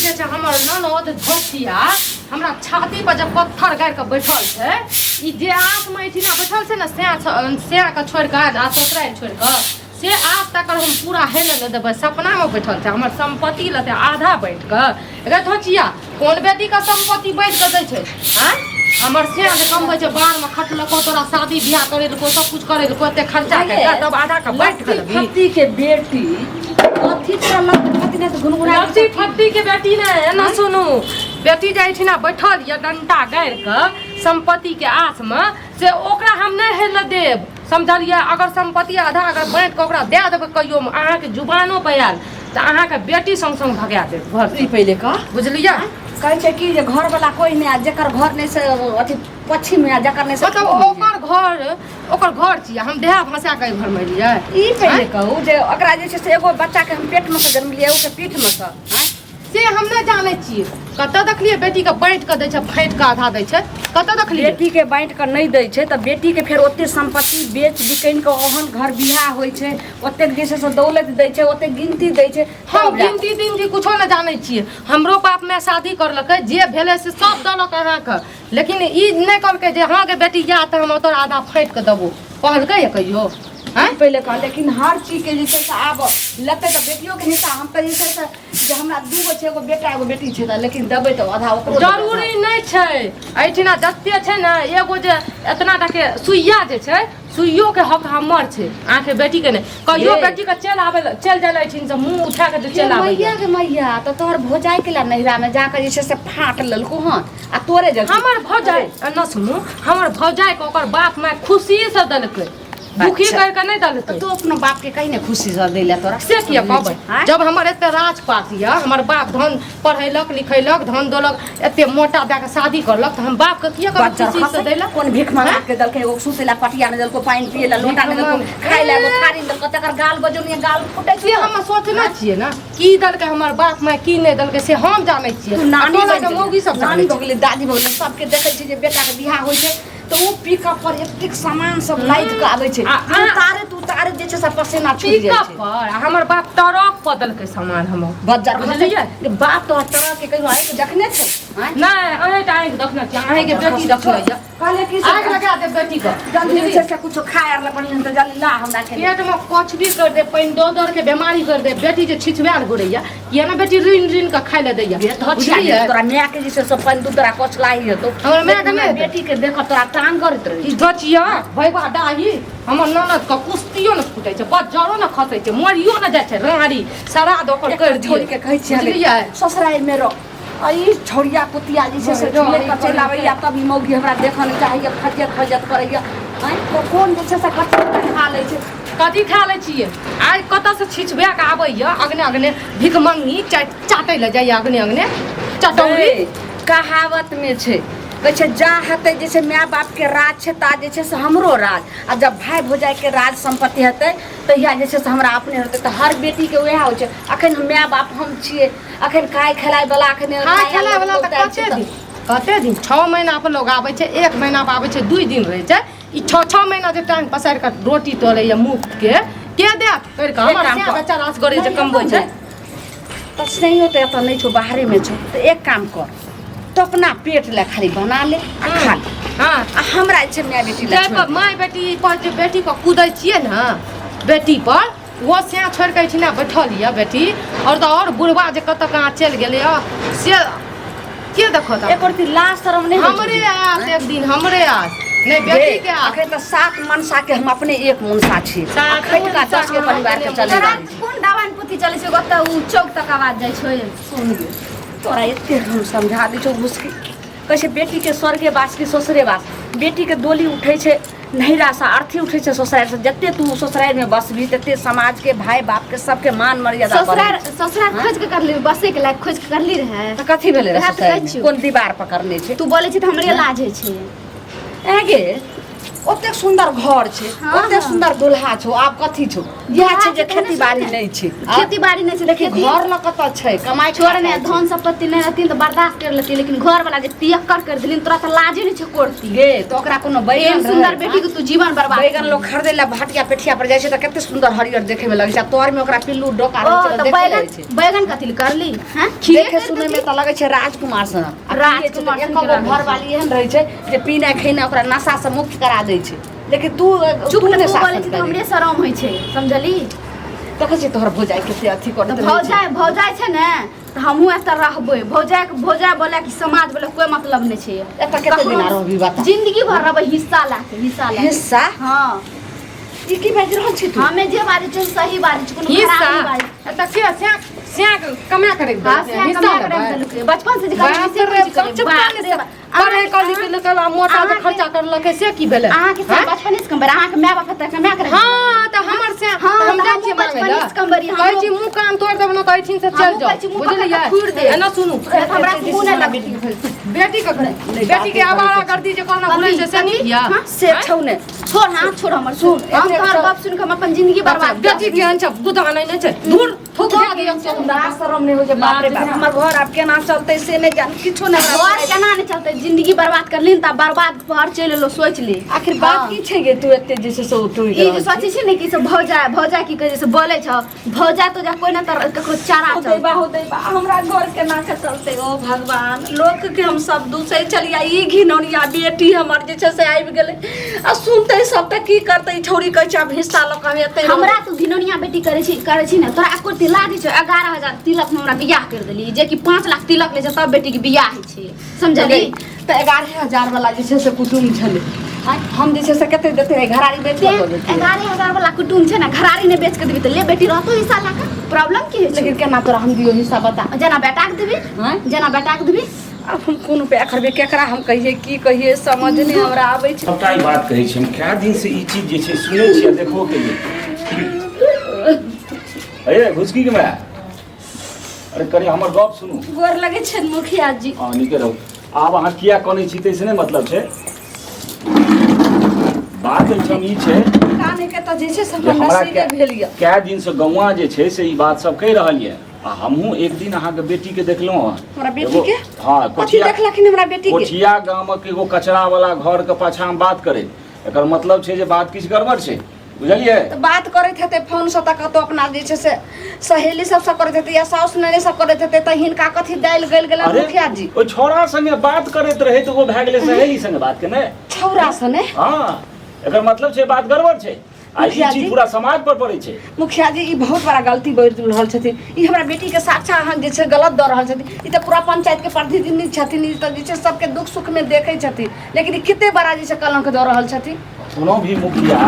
जे छै हमर ननद धोतिया हमरा छाती पर जे पत्थर गाड़ि कऽ बैठल छै, ई जे आसमे एहिठिना बैठल छै ने, सैं सैं के छोड़ि कऽ आ ससुरारि छोड़ि कऽ, से आस तकर हम पूरा हेले नहि देबै। सपनामे बैठल छै, हमर सम्पत्ति लेतै आधा बाँटि कऽ। रे धोचिया, कोन बेटीके सम्पत्ति बाँटि कऽ दै छै? आँय, हमर सैं जे कमबै छै, बाहरमे खटलको, तोरा शादी बियाह करेलको, सब कुछ करेलको, एते खर्चा करि तब आधा के बाँटि कऽ देबही? फत्ती के बेटी अथी तोरा लत्ती फत्ती नहि तऽ घुनघुना। लत्ती फत्ती के बेटी नहि, एना सुनू, बेटी जे एहिठिना बैठल यऽ डंटा गाड़ि कऽ सम्पत्ति के आसमे, से ओकरा हम नहि हेलऽ देब, समझलियै? अगर सम्पत्ति आधा अगर बाँटि कऽ ओकरा दए देबै कहियो, अहाँके जुबानो पर आयल तऽ अहाँके बेटी संग संग भगा देत घर। ई पहिले कह। बुझलियै? कहै छै कि जे घर वाला कोई नहि आ जेकर घर नहि से अथी पश्चिम मे आ जकर नहि से मतलब ओकर घर, ओकर घर छियै, हम देहा फंसा कऽ एहि घरमे एलियै। ई पहिले कहू जे ओकरा जे छै से एगो बच्चा के हम पेट मे से जन्मलियै, ओके पीठ मे से आँय? से हम नहि जानै छियै। कतऽ देखलियै बेटीके बाँटि कऽ दै छै, फाँटि कऽ आधा दै छै? कतऽ देखलियै? बेटी के बाँटि कऽ नहि दै छै तऽ बेटी के फेर ओते सम्पत्ति बेच बिकनि कऽ ओहन घर बियाह होइ छै, ओतेक जे छै से दौलत दै छै, ओतेक गिनती दै छै। हम तब जा। गिनती तिनती कुछो नहि जानै छियै। हमरो बाप माय शादी करलकै, जे भेलै से सब देलक अहाँके, लेकिन ई नहि कहलकै जे हँ गे बेटी या तऽ हम तोरा आधा फाँटि कऽ देबो। कहलकै या कहियो? आँय? पहिले कह, लेकिन हर चीज के जे छै से आब लेतै तऽ बेटियो के हिस्सा। हम तऽ जे छै से जे हमरा दूगो छै, एगो बेटा एगो बेटी छै, तऽ लेकिन देबै तऽ आधा ओकरो देबै। जरूरी नहि छै। एहिठिना जते छै ने, एगो जे एतना टाके सुइया जे छै, सुइयो के हक हमर छै, अहाँके बेटी के नहि। कहियो हे। बेटी के चलि आबै चलि जाइ एहिठिन से मुँह उठा के जे चलि आबै। मैया के मैया, तऽ तोहर भौजाई के ला नैहरा में जाके जे छै से फाट लेलको हन आ तोरे जल्दी। हमर भौजाई न, सुनू, हमर भौजाई के ओकर बाप माय खुशी से देलकै, दुखी करके नहि देलकै। तू अपना बाप के कहीं ने खुशी से दै ले तोरा। से किया कहबै? आँय? जब हमर एते राजपाट यऽ, हमर बाप धन पढ़ेलक लिखेलक, धन दौलत एते मोटा दए कऽ शादी करलक, तऽ हम बाप के किया कहबै बच्चा खुशी से दै लए? कोन भीख मंगा के देलकै? एगो सुतै ला पटिया नहि देलको, पानि पिए ला लोटा नहि देलको, खाइ ला एगो थारी नहि देलको, तकर गाल बजौनी गाल फुटै से हम सोचने छियै ने, की देलकै हमर बाप माय, की नहि देलकै, से हम जानै छियै। तू नानी आ टोला बनि के मौगी सब नानी जानै भऽ गेलै, दादी भऽ गेलै, सबके देखै छियै जे बेटाके बियाह होइ छै तऽ ओ पिकअप पर एतेक सामान सब लादि कऽ आबै छै। उतारैत उतारैत जे छै से पसेना छूटि जाइ पिकअप छै। पर आ हमर बाप ट्रक पर देलकै सामान हमर। बज्जर। बुझलियै? बाप तोहर ट्रक के कहियो आँखि देखने छै? आँय? नहि, अहें आँखि देखने छियै, अहेंके बेटी देखने यऽ। कहले कि आगि लगा दे बेटी के। जल्दी जे छै से कुछो खाय आर ला बढ़िया तऽ जल्दी ला हमरा के। पेट में कुछ भी कर दे, पानि दऽ दऽ के बीमारी कर दे, बेटी जे छिछवायल घुरैया किया ने, बेटी ऋण ऋण के खाय लए दैया। बुझलियै? तोरा माय के जे छै से पानि दूध तोरा कोचलाही हेतौ। हमर माय के नहि हेतै। बेटी के देख तोरा टांग करैत रहै। ई धचिया भैबा डाही हमर ननद के कुश्तियो ने फूटे छै, बज्जरो ने खसै छै, मरियो ने जाइ छै, राड़ी सराद ओकर कर दियै। छोड़ के कहै छियै। बुझलियै? ससुराल में रह आ ई छौड़िया कुतिया जे छै से झूले कऽ चलि आबैया, तब ई मौगी हमरा देखऽ नहि चाहैया, फजत फजत करैया। आँय, कोन जे छै से कथी खा लै छै? कथी खा लै छियै? आइ कतऽसँ छिछबा कऽ आबैया, अगने अगने भिखमंगी चाटै लए जाइया, अगने अगने चटौरी। कहावत में छै, कहै छै जा हेतै जे छै माय बापके राज छै ता जे छै से हमरो राज, आ जब भाय भौजाइके राज सम्पत्ति हेतै तहिया जे छै से हमरा अपने हेतै। तऽ हर बेटीके वएह होइ छै। अखन माय बाप हम छियै, अखन खाय खेलाय वाला अखन खाय खेलाय वाला तऽ कते दिन, कते दिन? 6 महीना पर लोग आबै छै, 1 महीना पर आबै छै, 2 दिन रहै छै। ई 6 6 महीना जे टांग पसारि कऽ रोटी तोड़ैया मुफ्त के, के देत करि कऽ? हमर काम सएह कर। बेचारा असगरे जे कमबै छै। तऽ सहियो तऽ एतऽ नहि छौ, बाहरेमे छौ, तऽ एक काम कर, तो अपना पेट लए खाली बना ले आ खा ले। हँ। आ हमरा जे छै माय बेटी लए जाहि छोड़ि पर दे। माय बेटी पर जे बेटी पर कूदै छियै ने, बेटी पर ओ सएह छोड़ि कऽ एहिठिना बैठल यऽ बेटी, आओर तऽ आओर बुढ़बा जे कतऽ कहाँ चलि गेलै यऽ से के देखत आब? एको रत्ती लाज शरम नहि होइ छौ? हमरे आस एक दिन हमरे आस नहि, बेटी के आस। अखन तऽ 7 मनसा के हम अपने एक मनसा छी। सात खटका मनसा 10 के परिवार के चले तोरा जाइ छी। कोन दवाइन पोथी चलै छै ओतऽ? उ चौक तक आवाज जाइ छै। सुन गे, तोरा एते हम समझा दै छौ घुसकी, कहै छै बेटीके स्वर्गे वास कि ससुरे वास। बेटीके डोली उठै छै नैहरासँ, अर्थी उठै छै ससुरारिसँ। जते तू ससुरारिमे बसबही तते समाजके भाय बापके सबके मान मर्यादा बढ़ै ससुरार छै। ससुरार खोज के करली, बसे के लायक खोज के करली रहे। तऽ कथी भेलै रे वएह तऽ कहै ससुरारिमे? छियौ। कोन दीवार पकड़ने छै? तू बोलै छी तऽ हमरे लाज होइ छै। ऐ गे, ओतेक सुंदर घर छै, हाँ, ओतेक हाँ। सुंदर दुल्हा छौ, आब कथी छौ? इएह छै जे दुल्हा छै, खेती बाड़ी नहि छै। खेती बाड़ी नहि छै। लेकिन खेती घर लऽ कतऽ छै कमाइ? छोड़ ने, धन संपत्ति नहि रहथिन तऽ बर्दाश्त कर लेती, लेकिन घर वाला जे पियक्कर कर देलिन तोरा तऽ लाजे नहि छै कोरती। गे, तऽ ओकरा कोनो एहन बैगन सुंदर रहै? बेटी के तू जीवन बर्बाद बैगन लोग खरीदे ला भटिया पेठिया पर जाइ छै तऽ कते सुंदर हरियर देखे में लगै छै, आ तोर में ओकरा पिल्लू डोका ओ रहै छै तऽ तऽ देखे बैगन रहै छै। बैगन कथी लए करली हैं? खीरे देखे कर सुने में देती। तऽ लगै छै राजकुमार सन। आ राजकुमार पियै छै तऽ सन के एकगो लगै छै। घरवाली एहन रहै छै जे पीनाइ खेनाइ ओकरा नशा से मुक्त करा दै छै, लेकिन तू चुप तू ने, नहि तू बोलै शासन छी तऽ करी। हमरे शरम होइ छै, समझली? देखै छी तोहर भौजाइ कते अथी करैत तऽ रहै छै। भौजाइ भौजाइ छै ने तऽ हमहूँ एतऽ रहबै। भौजाइके भौजाइ बोले कि समाज बोले, कोइ मतलब नहि छै। एतऽ कते दिना रहबी बता? जिंदगी भर रहबै, हिस्सा लए के, हिस्सा लए के। हिस्सा? हँ। ई की बाजि रहल छी तू? हमे जे बाजै छियै सही बाजै छी, कोनो हिस्सा खराब नहि बाजै। एतऽ के स्याक स्याक कमा करे? हाँ, से हिस्सा कमा के लेबै? राखि देलकै बचपन से जे करै बाप से रे, कोन चीज करै? चुप बाप कर रे बाप। पढ़े कऽ लिख लिख आ मोटा जे खर्चा करलकै से की भेलै? अहाँके से बचपने से कमबै, अहाँके माय बाप एतऽ कमा के राखि हाँ, तऽ हमर से हाँ, हम तऽ जाइ छियै हमहूँ मांगै बचपने लए। से कमबरी, कहै छी मुँह कान तोड़ि देब ने तऽ एहिठिन से चलि हमहूँ जाउ, कहै छी मुँह पकड़ि बुझलियै? कऽ थूरि देब। एना सुनू, तऽ हमरा से मुँह नहि लगतै। बेटी के बेटी के आवारा गर्दी जे कहना भूलै छै से नीक यऽ? हाँ? से छौ ने। छोड़, हाँ, छोड़ हमर, सुन, हम एते तोहर गप सुन के हम अपन जिंदगी बर्बाद कर बेटी केहन छै, गुदा नहि छै, धूर थूक दे दियौ। लाज शरम नहि होइ छै? बाप रे बाप, हमर घर आब केना चलतै से नहि जान, किछो नहि हमरा। घर केना नहि चलतै? जिंदगी बर्बाद करली तऽ बर्बाद घर चलि एलो, सोचि ले। आखिर बात की छै गे, तू एते जे छै से उठि ई जे सोचै छी ने कि से भौजा भौजा की कहै छै से बोलै छौ, भौजा तो जा कोइ ना तर ककरो चारा हो चलतै। दैबा, हो दैबा, हमरा घर केना के चलतै? ओ भगवान, लोक के हम सब दूसै छलियै, ई घिनौनिया बेटी हमर जे छै से आबि गेलै आ सुनतै सब तऽ की करतै? ई छौड़ी कहै छै आब हिस्सा लऽ कऽ हम एतै रहबै। हमरा तू घिनौनिया बेटी करै छी ने, तोरा एको रत्ती लागै छौ? 11,000 तिलक में हमरा बियाह कर देली, जे कि 5 लाख तिलक लै छै तब बेटीके बियाह होइ छै, समझली? तऽ 11,000 वाला जे छै से कुटुम छलै। आँय, हम जे छै से कते देते रहै? घरारी बेच कऽ दऽ देतियै। 11,000 वाला कुटुम छै ने, घरारी नहि बेच के देबी तऽ ले बेटी रहतो हिस्सा लए कऽ, प्रॉब्लम की होइ छै? लेकिन केना तोरा हम दियौ हिस्सा, बता? जेना बेटाके देबी। आँय? जेना बेटाके देबी। आब हम कोन उपाय करबै? केकरा हम कहियै, की कहियै, समझ नहि हमरा आबै छै। सबटा ई बात कहै छी हम, कए दिनसँ ई चीज जे छै सुनै छी आ देखबो केलियै। अरे घुसकी के माय, अरे कनि हमर गप सुनू। गोर लगै छै मुखिया जी। हँ, नीके रहू। आब अहाँ किया कनै छी ताहिसँ नहि मतलब छै। बात एहिठाम ई छै काने के तऽ जे छै से जे हमर हमरा नसीबे भेल यऽ। कए दिनसँ गौआँ जे छै से ई बात सब कहि रहल यऽ आ हमहूँ एक दिन अहाँके बेटीके देखलहुँ हँ। हमरा बेटी के? हँ। कथी कोठिया देखलखिन हमरा बेटी के? कोठिया गामक एगो कचरा वाला घर के पाछाँ बात करे, एकर मतलब छै जे बात किछु गड़बड़ छै, बुझलियै? तऽ बात करैत हेतै फोनसँ तऽ कतौ अपना जे छै से सहेली सबसँ करैत हेतै या साउस ननैद सब करैत हेतै, तऽ हिनका कथी दालि गलि गेलनि? अरे मुखिया जी, ओहि छौड़ा संगे बात करैत रहै तऽ ओ भए गेलै सहेली संगे बात केने। छौड़ा सँ ने? हँ, एकर मतलब छै बात गड़बड़ छै आ ई मुखिया चीज जी। पूरा समाज पर पड़ै छै। मुखिया जी, ई बहुत बड़ा गलती बढ़ि रहल छथिन। ई हमरा बेटी के साक्षा अहाँ जे छै गलत दऽ रहल छथिन। ई तऽ पूरा पंचायत के प्रतिनिधि छथिन, ई तऽ जे छै सबके दुख सुख में देखै छथिन, लेकिन ई कते बड़ा जे छै कलंक दऽ रहल छथिन। कोनो भी मुखिया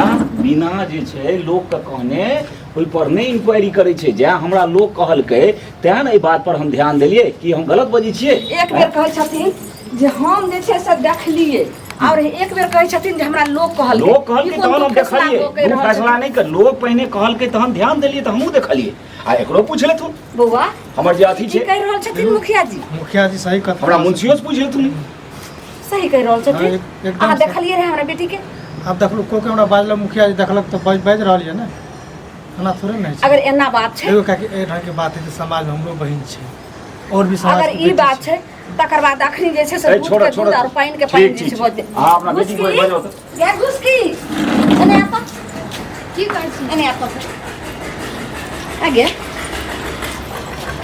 बिना जे छै लोकके कहने ओहि पर नहि इंक्वायरी करै छै। जैं हमरा लोक कहलकै तैं ने एहि बात पर हम ध्यान देलियै। कि हम गलत बजै छियै? एक बेर कहै छथिन जे हम जे छै से देखलियै और एक बेर कहै छथिन जे हमरा लोक कहलकै। लोक कहलकै ई कोन तहन हम फैसला देखलियै। लोक कहि ओ रहल फैसला छथिन? नहि कर, लोक पहिने कहलकै तहन ध्यान देलियै तऽ हमहूँ देखलियै आ एकरो पूछि लेथुन। बौआ, हमर जे अथी की छै। कहि रहल छथिन मुखिया जी? मुखिया जी सही कथा। हमरा मुंशियो से पूछि लेथुन। सही कहि रहल हाँ, छथिन? एकदम अहाँ सही। देखलियै रहै हमरा बेटी के? आब देखलू कोइ हमरा बाजलक, मुखिया जी देखलक तऽ बाजि बाजि रहल यऽ ने, एना थोड़े ने होइ छै। अगर एना बात छै, एगो काकी, एहि ढंगके बात है तऽ समाजमे हमरो बहिन छै और भी समाज अगर के ई बेटी बात छै तकर बाद अखनी जे छै से ए, दूध छोड़ो, के दूध छोड़ो। और पानि के ठीक, पानि जे ठीक, छै भऽ जेतै। अहाँ अपना बेटी के घुसकी, बजाउ तऽ। गे घुसकी, एने आ तऽ। की कहै छी? एने आ तऽ। आगे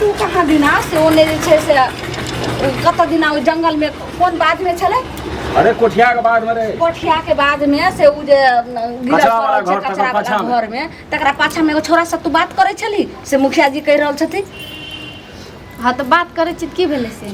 तू कहाँ दिना से ओने जे छै से कतऽ दिना ओहि जंगलमे कोन बाधमे छलै? अरे कोठिया के बाद में रहे। कोठिया के बाद में से उ जे गिरल कचरा वाला पड़ल छै घर, तकर कचरा वाला पाछामे। घर में, तकरा पाछा में एगो छोरा से तू बात करै छली से मुखिया जी कहि रहल छथिन। हँ, तऽ बात करै छी तऽ की भेलै से?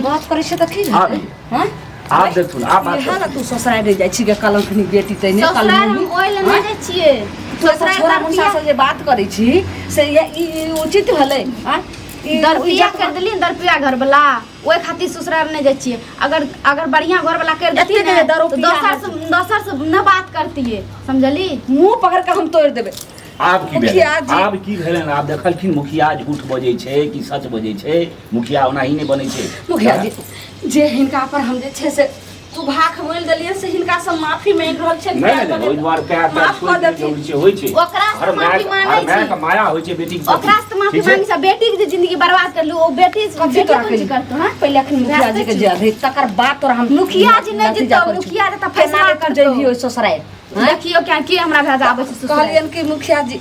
बात करै छै तऽ की आब भेलै? हँ? आब देखथुन, आब बात इएह ने तू ससुराल जाइ छी गे कलंकनी बेटी तैने। ससुराल हम ओहि लए नहि जाइ छियै। तू एतऽ ससुराल छोरा मुसा से जे बात करै छी से ई ई उचित भेलै? आँय? ई दरपिया इज्जत कर देली ने, दरपिया घरवला, ओहि खातिर ससुराल नहि जाइ छियै। अगर अगर बढ़िया घरवला कर देती एतेक ने जे तऽ दरपिया दोसर से दोसर से नहि बात करतियै, समझली? मुँह पकड़ के हम तोड़ि देबै। आब की भेलै? मुखिया जी। आब की भेलै? आब देखलखिन मुखिया झूठ बजै छै कि सच बजै छै। मुखिया ओनाही नहि बनै छै। मुखिया जी, जे हिनका पर हम जे छै से कुभाख बोलि देलियै से हिनका से माफी मांगि रहल छियनि। नहि नहि, ओहि दुआरे पैर तैर माफ छोड़ि कऽ देने देथिन। जरूरी छै, होइ छै। ओकरा से हर माफी माय मांगै हर माय छी। के माया होइ छै बेटी के प्रति। ओकरा से माफी ठीक छै? मांगी से बेटी के जे जिंदगी बर्बाद करलू ओ बेटी कथी बेटी तोरा कोन चीज कहली? करतो हां? पहिले अखन मुखिया जी के जे दही तकर बाद तोरा हम मुखिया जी नहि नतीजा जेतौ, करै छी। मुखिया जेतौ, फैसला केना करतौ। जइबही ओहि ससुरारि? आँय? देखियो क्या के हमरा भेजा आबै छै ससुरारि। कहलियनि कि मुखिया जी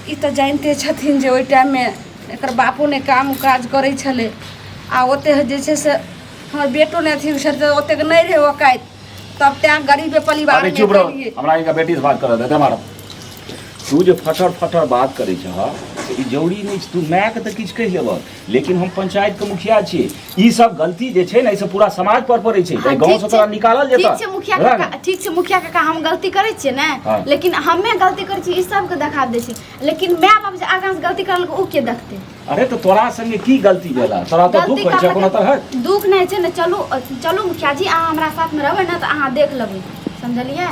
ई तऽ जानिते छथिन जे ओहि टाइममे एकर बापो नहि काम काज करै छलै आ ओतेक जे छै से हमर बेटो नहि अथी छलै तऽ ओतेक नहि रहै औकाति तब तैँ गरीबे अरे परिवारमे चुप रहो, गेलियै। हमरा हिनका बेटी से बात करऽ दे। मारब तू जे फटर फटर बात करै छह से ई जरूरी नहि छै। तू मायके तऽ किछु कहि लेबह, लेकिन हम पंचायतके मुखिया छियै, ई सब गलती जे छै ने एहिसँ पूरा समाज पर पड़ै छै। हाँ, गाँव ठीक से तोरा छै। निकालल जेतऽ। ठीक छै मुखिया बुझलह काका, ने? ठीक छै मुखिया काका, हम गलती करै छियै ने। हाँ। लेकिन हमे गलती करै छियै ई सबके देखा दै छै, लेकिन माय बाप जे आगाँ से गलती करलक ओ के देखतै? अरे तऽ तोरा संगे की गलती भेला? तोरा तऽ गलती दुख होइ छै कोनो तरहक? दुख नहि छै ने। चलू चलू मुखिया जी, अहाँ हमरा साथमे रहबै ने तऽ अहाँ देख लेबै, समझलियै?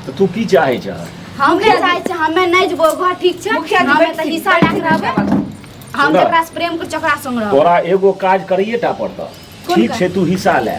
तऽ तू की चाहै छह? हम नहि चाहै छियै, हमे नहि जेबै घर, ठीक छै? मुखिया जी हमे तऽ बैठथिन, हिस्सा लए कऽ बैठथिन। रहबै, हम सुनऽ। जकरा से प्रेम करै छियै ओकरा संग रहबै। तोरा एगो काज करैए टा पड़तऽ। कोन ठीक काज? छै, तू हिस्सा ले,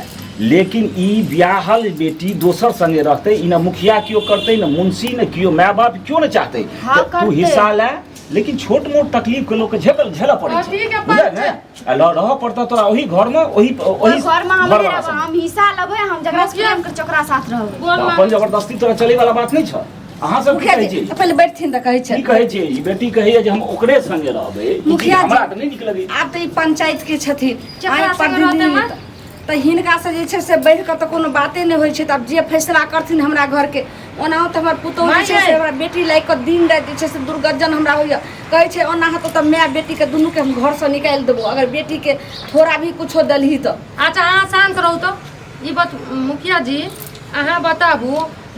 लेकिन ई ब्याहल बेटी दोसर संगे रहतै ई न मुखिया केओ करतै, न मुंशी, न केओ माय बाप केओ ने चाहतै। हाँ, तऽ तू करतै। हिस्सा ले, लेकिन छोट मोट तकलीफ के लोक के झेलऽ झेलऽ पड़ै छै, ठीक है, बुझल ने? आ रहऽ पड़तौ तोरा ओही घर में, ओही ओहि ओही घर में हम नहि घरवाला रहबै, संगे। हम हिस्सा लेबै, हम जकरा से मुखिया- प्रेम करै छियै ओकरा साथ रहबै। गोर तऽ मांगै अपन जबरदस्ती तोरा चलै वाला बात नहि छ। अहाँ सब की मुखिया कहै जी छी? तऽ पहिले बैठथिन तऽ कहै छै। की कहै छियै? ई बेटी कहैया जे हम ओकरे संगे रहबै। ई चीज मुखिया जी- हमरा तऽ नहि नीक लगैया। आब तऽ ई पंचायत के छथिन, जकरा आइ संगे रहतै प्रतिनिधि माँ? तऽ हिनका से जे छै से बढ़ि कऽ तऽ कोनो बाते नहि होइ छै। तऽ आब जे फैसला करथिन हमरा घरके, ओनाहो तऽ हमर पुतोहु जे छै से हमरा बेटी लागि कऽ दिन राति जे छै से दुर्गज्जन हमरा होइए। कहै छै ओना हेतौ तऽ माय बेटीके दुनूके हम घरसँ निकालि देबो, अगर बेटीके थोड़ा भी कुछो देलही तऽ। अच्छा अहाँ शान्त रहू। तऽ ई बात मुखिया जी अहाँ बताबू,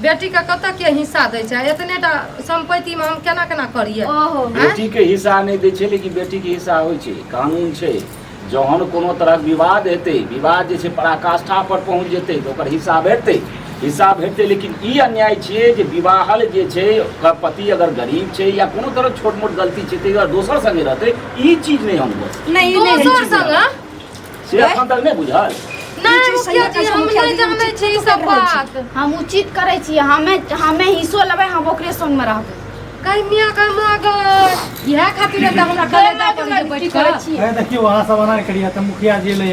बेटीके कतऽ के हिस्सा दै छै? एतने टा सम्पत्तिमे हम केना केना करियै? ओहो। बेटी के हिस्सा नहि दै छै, लेकिन बेटी के हिस्सा होइ छै, कानून छै। जहन कोनो तरहक विवाद हेतै, विवाद जे छै पराकाष्ठा पर पहुँच जेतै तऽ ओकर हिस्सा भेटतै, हिस्सा भेटतै। लेकिन ई अन्याय छियै जे विवाहल जे छै ओकर पति अगर गरीब छै या कोनो तरहक छोट मोट गलती छै ताहि दुआरे दोसर संगे रहतै, ई चीज नहि हम बुझ नहि, ई नहि होइ दोसर छै। संग से एखन तक नहि बुझल। नहि ई चीज सही मुखिया जी, कहै छै, हम मुखिया नहि जी, जानै उचित छी ई करि सब रहल छी। बात। हम उचित करै छियै, हमे हमे हिस्सो लेबै, हम ओकरे संगमे रहबै। कहीं मियाँ कहीं माँ गए, इएह खातिर एतऽ हमरा कलेजा पर जे बैठ की करै कऽ छियै? अरे देखियौ, अहाँ सब एना करियै तऽ मुखिया जी एलै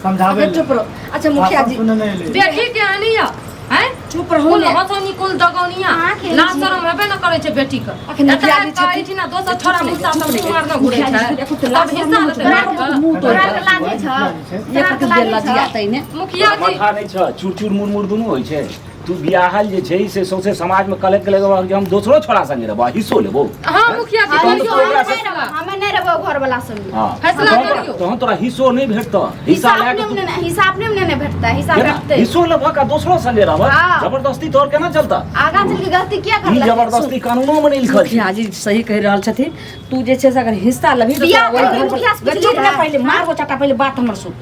समझाबै अगर चुप रहो। अच्छा मुखिया जी, सुनने नहि एलै। बेटी के आनिया हैं चुप रहू कुल ने। हसनी कुल दगौनिया अहाँके लाज शरम हेबे न करै छै बेटी के। अखन मुखिया जी एतऽ कहै छथिन। छी ने दोसर छोड़ा चुप नहि, मुस्सा चुप सब नहि। मुँह मारने घुरै मुखिया जी छै छथिन, देखू तऽ तब लाज हिस्सा शरम लेतै नहि मारि कऽ। मुँह तोड़ि तोरा देलक। के लाजे छौ? एक तोरा के देर लाजे लजिया छौ? तैने। मुखिया जी माथा नहि छ, चूर चूर मुर मुर दुनू होइ छै। तू बियाहल जे छै से सौंसे समाज में कलक कलक जे हम दोसरो छोड़ा संगे रहबो, हिस्सो लेबो। हाँ मुखिया जी, हमे करियौ तोरा अहाँ से- फैसला। हमे नहि रहबै घर वाला संगे। हाँ फैसला तहन तोरा- करियौ। तहन तोरा हिस्सो नहि भेटतऽ, हिस्सा हिस्सा लए अपने कऽ मे नहि, हिस्सा अपने मे नहि भेटतै, हिस्सा केना? भेटतै। हिस्सो लेबहक आ दोसरो संगे रहबह? हाँ। जबरदस्ती तोर केना चलतऽ? आगाँ चलि के गलती किया ई करलक? जबरदस्ती कानूनो में नहि लिखल छै। मुखिया जी सही कहि रहल छथिन। तू जे छै से अगर हिस्सा लेबही तऽ बियाह तोरा ओहि करबै, घर पर- मुखिया से गै, चुप पुछली ने रहै। पहिले मारबो चटा, पहिले बात हमर सुन।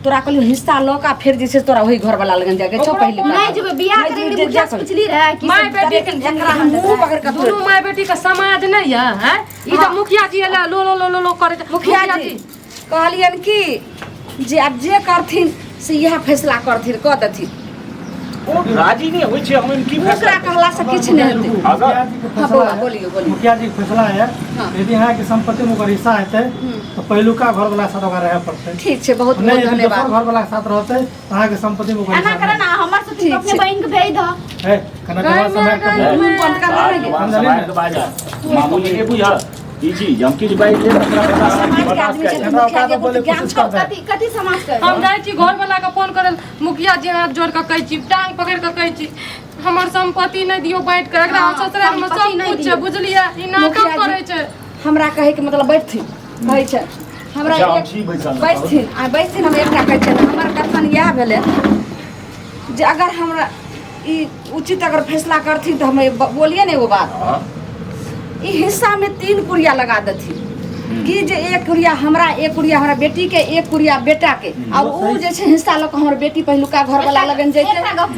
तोरा कहलियौ हिस्सा लऽ कऽ आ फेर जे छै तोरा ओहि घर वाला लगन जाके छौ पहिले। नहि जेबै बियाह नहि करै जेबै, मुखिया से जा पुछली रहै कि माय सब बेटी के एकरा हम मुँह पकड़ कऽ दुनू माय बेटी के समाज नहि यऽ हैं? ई तऽ मुखिया जी एलै लो लो लो लो लो करै छै। मुखिया जी कहलियनि कि जे आब जे करथिन से इएह फैसला करथिन, कऽ देथिन। ओ राजी नहि होइ छै, हम एहिमे की ओकरा फैसला कहला से किछु नहि हेतै। मुखिया जी के हाँ, फैसला बौआ, है। बोलियौ, बोलियौ। मुखिया जी के फैसला है। हाँ। यदि अहाँके संपत्ति में ओकर हिस्सा हेतै तऽ पहिलुका घर वाला साथ ओकरा रहय पड़तै। ठीक छै, बहुत नहि बहुत यदि धन्यवाद। दोसर घर वाला के साथ रहतै तऽ अहाँके संपत्ति में ओकर एना हिस्सा करे ना, हमर से ठीक अपने छै। बहिन के भेज दह। है कना जवान समय के मुँह बंद कर बात ने गे। जुबान सम्हारि के बाजह, मामूली नहि बुझह ई चीज। हम किछु बाजि लेब तऽ तोरा समाज के बर्दाश्त आदमी कए छथिन लेब। मुखिया जी, ओकरा बोले बहुत ज्ञान कोशिश छौ। करबै। कथी कथी समाज के? हम जाइ छी घर वाला के फोन करल। मुखिया जी, हाथ जोड़ कऽ कहै छी, टांग पकड़ि कऽ कहै छी, हमर संपत्ति नहि दियौ बाँटि कऽ एकरा। हाँ, ससुराल मे संपत्ति सब नहि कुछ छै दियौ। बुझलियै? ई नाटक मुखिया जी, करै छै। हमरा कहैके मतलब बैठथिन, कहै छै हमरा अच्छा, हम एक- छी बैसल। बैठथिन आ बैठथिन। हम एकटा कहै छियनि, हमर कथन इएह भेलै जे अगर हमरा ई उचित अगर फैसला करथिन तऽ हम बोलिए ने एगो बात। हाँ। ई हिस्सा में 3 कुड़िया लगा देथिन। कि जे एक कुरिया हमरा, एक कुरिया हमरा बेटी के, एक कुरिया बेटा के, आ उ जे छै हिस्सा लऽ कऽ हमर बेटी पहिलुका घरवाला लगन जैते।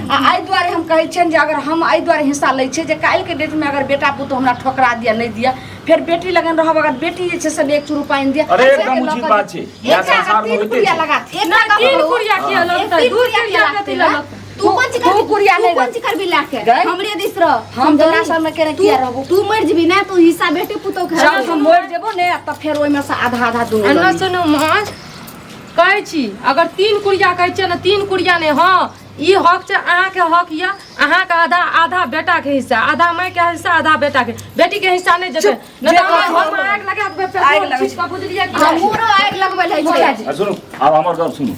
आ एहि दुआरे हम कहै छियनि जे अगर हम एहि दुआरे हिस्सा लै छियै जे काल्हिके डेटमे अगर बेटा पुतोह हमरा ठोकरा दिया नहि दिया, फेर बेटी लगन रहब, अगर बेटी जे छै से एक चूरू पानि दिया, अरे एकदम उचित बात छै, इएह संसार में तीन होइते कुरिया छै। लगा एकटा गप तीन कहू। कुरिया किया लगतै? तीन दू कुरिया कुरिया किया कथी लगतै? लए लगतै? तू कोन चीज दू करबी? कुरिया तू नहि कोन चीज करबी लए के? गै? हमरे दिस रह। हम तोरा सबमे केना किया रहबो? तू मरि जेबी ने तू हिस्सा बेटी पुतोह के जब हम मरि जेबो ने तब फेर ओहिमे से आधा आधा दुनू एना लऽ ली। सुनू माँ, कहै छी अगर तीन कुरिया कहै छियै ने, तीन कुरिया नहि, हँ ई हक छै अहाँके, हक यऽ अहाँके आधा आधा बेटा के हिस्सा, आधा माय के हिस्सा, आधा बेटा के, बेटी के हिस्सा नहि जेतै। नहि तऽ जे हम आगि लगा देबै आगि पेट्रोल लगै छीट कऽ, बुझलियै कि नहि? हमरो आगि लगबै लए छै। आ सुनू, आब हमर गप सुनू।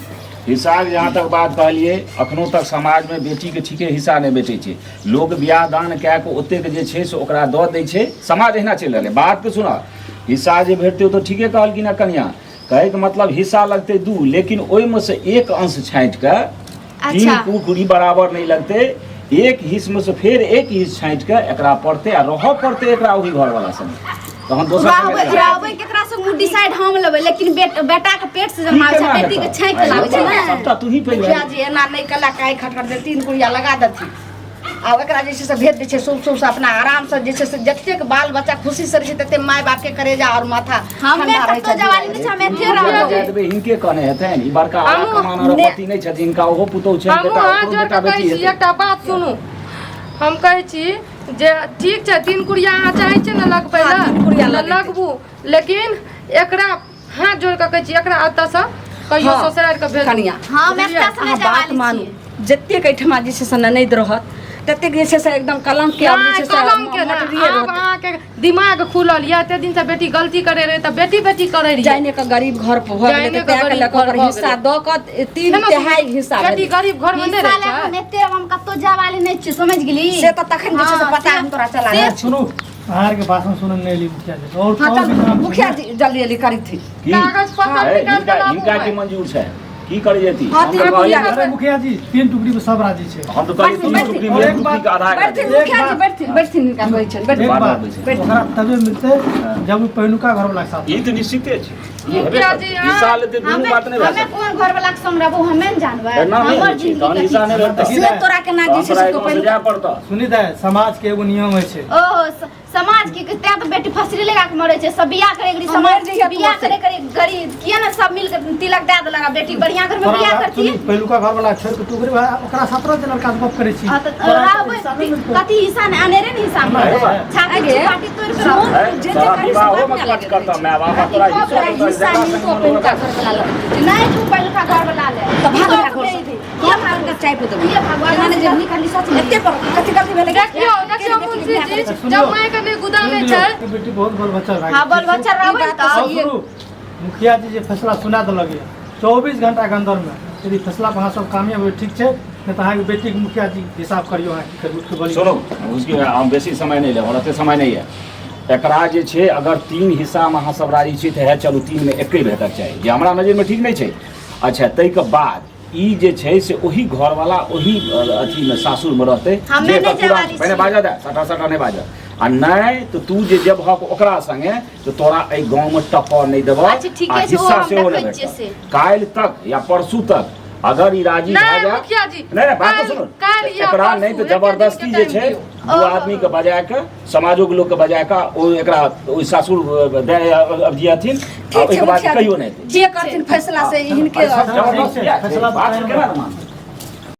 हिस्साके जहाँ तक बात कहलियै, अखनो तक समाजमे बेटीके ठीके हिस्सा नहि भेटै छै। लोक बियाह दान कए कऽ ओतेक जे छै से ओकरा दऽ दै छै, समाज एहिना चलि रहलै। बातके सुनऽ, हिस्सा जे भेटतै ओ तऽ ठीके कहलखिन हँ कनिया, कहैके मतलब हिस्सा लगतै दू, लेकिन ओहिमे से एक अंश छाँटि कऽ तीन अच्छा। कुकुरी बराबर नहि लगतै, एक हिस्समे से फेर एक हिस्स छाँटि कऽ एकरा पड़तै आ रहऽ पड़तै एकरा ओहि घरवला संगे, तहन दोसर संगे रहबै नहि रहतै। रहबै केकरा से मुँह डिसाइड हम लेबै, लेकिन बेटा के पेट से ई जन्माबै छै, केना बेटी के हेतै? छाँकि के लाबै छै ने। सबटा तू ही पहिले मुखिया जी एना नहि कला काहे खटखट दे, तीन कुड़िया लगा देथिन आ एकरा जे छै से भेज दै छै शुभ शुभ से अपना आराम से, जे छै से जतेक बाल बच्चा खुशी से रहै छै तते माय बाप के करेजा और माथा हमे ठंडा रहै कतौ छै। जवानी नहि छै, हम एते हिनके रहबै। जाय देबै, हिनके कहने हेतनि, ई बड़का आला कमाना पति नहि छथिन, हिनका ओहो पुतोहु छनि, हमहूँ बेटा हाथ ओकरो जोड़ि बेटा कऽ कहै बेटी छी हेतै। एकटा बात सुनू, हम कहै छी जे ठीक छै तीन कुड़िया अहाँ चाहै छियै ने लगबै हाँ, तीन कुड़िया लए, तऽ लगेतै। लगबू, लेकिन एकरा हाथ जोड़ि कऽ कहै छी एकरा एतऽसँ कहियो हाँ, ससुरारि कऽ भेजू। कनिया हम एकटा से अहाँ नहि बात जवानी मानू, छियै। जतेक एहिठमा जे छै से ननैद रहत ततेक जे छै से एकदम कलंक के आब जे छै से कलंक के ना, मटरिये आब रहत। अहाँके दिमाग खुलल यऽ, एते दिन से बेटी गलती करे रहे तऽ बेटी बेटी करे रहियै। जाइने के गरीब घर पर भऽ गेलै जाइने तऽ के तैं के गरीब लऽ कऽ घर ओकर भऽ हिस्सा गेलै। दऽ कऽ तीन है ना, तिहाई हिस्सा बेटी भेलै। गरीब घर में नहि हिस्सा रहै लए कऽ छै। हम एते हम कतौ जाय वाली नहि छियै, समझ गेली? से तऽ तखन जे छै से हाँ, पता हम तोरा चला से- देब। सुनू, अहाँके भाषण सुनऽ नहि एली मुखिया जी, और हाँ और चल भी काम छै मुखिया ने? जी जल्दी जल्दी करथिन। की? कागज पत्र हे, निकालि हिनका कऽ लाबू हिनका की भाइ। मंजूर छै, की करै जेती? हाँ, हम तीन तऽ टुकड़ी कहलियै अरे मुखिया जी तीन टुकड़ी में सब राजी छै। हम तऽ कहलियै तीन बैठथिन, टुकड़ी में एक बैठथिन। टुकड़ी के आधा कए बैठथिन देबै। मुखिया जी, बैठथिन बैठथिन, हिनका कहै छनि बैठथिन। एक बार बात बार बैसै। ओकरा तबे मिलतै जब ओ पहिलुका घर वाला के साथ। ई तऽ निश्चिते छै, ई हेबे मुखिया करतै। जी, अहाँ- हिस्सा लेतै दुनू हमे बात नहि भए हमे सकतै। कोन घर वाला के संग रहबो हमे ने जानबै। एना नहि हमर होइ छै, जिंदगी तहन कथी हिस्सा नहि छै? रहतै। से तोरा केना जे तहन छै से तोरा तू एहिठाम से पहिलुका जाय पड़तौ। सुनी दाइ, समाज के एगो नियम होइ छै। ओहो समाज के तें तऽ बेटी फसरी लगा के मरे छै, सब बियाह करे गरी हाँ, समाज मरि जइहे तू बियाह ओतै। करे करे गरी किया ने सब मिल के तिलक दए देलक आ बेटी बढ़िया घर में तोरा बियाह बात करती। सुनी, पहिलुका घर वाला छोड़ के तू गरीब है, ओकरा साथ रह जे लड़का से गप करै छी। हाँ, तऽ तोरा रहबै हिस्सा नहि मिलतौ। कथी हिस्सा ने अनेरे ने हिस्सा नहीं मिलतै। बा। छाती आगे, पाटी तोड़ के सुन, रहबै। है, जे जे तोरा करी से विवाहो बाप में ने कट लगैत करतौ, रहै माय बाप तोरा छै। हिस्सो तोरा देतौ, हिस्सा जकरा मिलतौ संग पहिलुका घर वाला लगतै। नहीं तू पहिलुका घर वाला ले। तऽ भाग तू जा घर से। दे। हम हुनका चाय पे देबै। ये भगवान एना नहि जे निकलली सच में। एते पर कथी गलती भेलै? देखियौ देखियौ मुंशी जी, जब माय के नहि गुदानै सुन छै। लियौ, बेटी बहुत बल बच्चा भए हाँ गेल। बल बच्चा रहबै ई बात तऽ और सुनू, मुखिया जी जे फैसला सुना देलक यऽ 24 घंटा के अंदर में यदि फैसला पर अहाँ सब कामयाब होय ठीक छै, नहीं तऽ अहाँके बेटी के मुखिया जी हिसाब करियौ अहाँ की करियौ, उठि के बोलियौ। सुनू, उसके हम बेसी समय नहि लेब, हमरा ओते समय नहि यऽ। एकरा जे छै अगर तीन हिस्सामे अहाँ सब राजी छी तऽ हे चलू तीन मे एके भेटक चाही, जे हमरा नजरिमे ठीक नहि छै। अच्छा ताहिके बाद ई जे छै से ओही घरवाला ओही अथीमे सासुरमे रहतै, हमे जे नहि एकर पुरान जाय छै। पहिने बाजऽ दे, सटा सटा नहि बाजऽ। आ नहि तऽ तू जे जेबहक ओकरा संगे तऽ तोरा एहि गाँवमे टपऽ नहि देबह अच्छा, ठीके आ छै, ओ हिस्सा हम सेहो नहि देखै छियै भेटत। से। काल्हि तक या परसू तक अगर ई राजी भए नहि जाय, मुखिया जी, नहि नहि बात काल्हि- सुनू, काल्हि या एकरा नहि परसू, तऽ एके दिन जबरदस्ती के जे टाइम छै दियौ। दू आदमी के बजा के, समाजोके लोकके बजा के ओ एकरा ओहि सासुर दए अथिन, आ ठीक छै ओहिके बाद मुखिया कहियो जी, नहि हेतै। जे करथिन फैसला से हिनके जबरदस्ती फैसला बात केना ने मानतै?